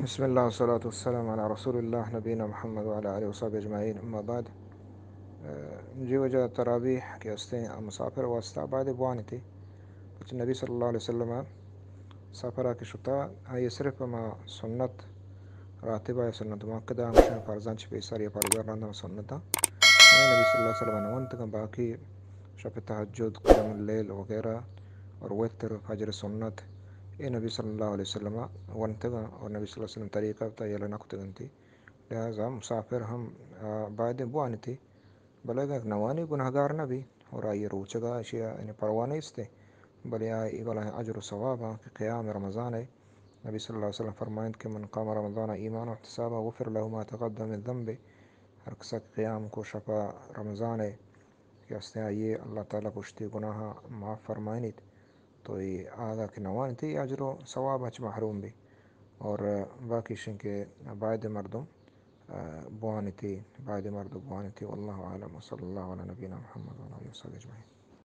بسم اللہ والصلاة والسلام علی رسول اللہ نبینا محمد وعلی آلہ وصحبہ اجمعین، اما بعد۔ اہ، جی وجہ تراویح کہ استیں مسافر واسطہ باید بوانتی۔ پچ نبی صلی اللہ علیہ وسلم سفرہ کہ شتا، آئی صرف ہما سنت راتبہ یا سنت مؤکدہ، ہمشہ فرضاں چہ پیسر یا فرضاں رند ہم سنتاں۔ ہمے نبی صلی اللہ علیہ وسلم نہ ونتگاں، باقی شپ تہجد، قیام اللیل وغیرہ اور وتر، فجر سنت، اے نبی صلی اللہ علیہ وسلم ونتگاں اور نبی صلی اللہ علیہ وسلم طریقہ تا یلہ نہ کتگنتی۔ لہذا مسافر ہم، آ، باید بوانتی، بلے اگاں نوانی گناہگار نہ بی اور آئی روچگا اشیا یعنی پرواہ نیستے، بلے آئی بلائیں اجر و ثواب ہاں کہ قیام رمضان ہے۔ نبی صلی اللہ علیہ وسلم فرمائنت کہ من قام رمضان ایمانا واحتسابا غفر له ما تقدم من ذنبه، ہر کسا کہ قیام کو شپا رمضان ہے کہ استیں آئی اللہ تعالی پشتی گناہ معاف فرمائنیت، تو اے آگا کہ نوانتی اجر و ثواب اچ محروم بی۔ اور باقی شنکہ باید مردم، آ، بوانتی، باید مردم بوانتی۔ واللہ اعلم، وصلی اللہ علی نبینا محمد وعلی آلہ وصحبہ اجمعین۔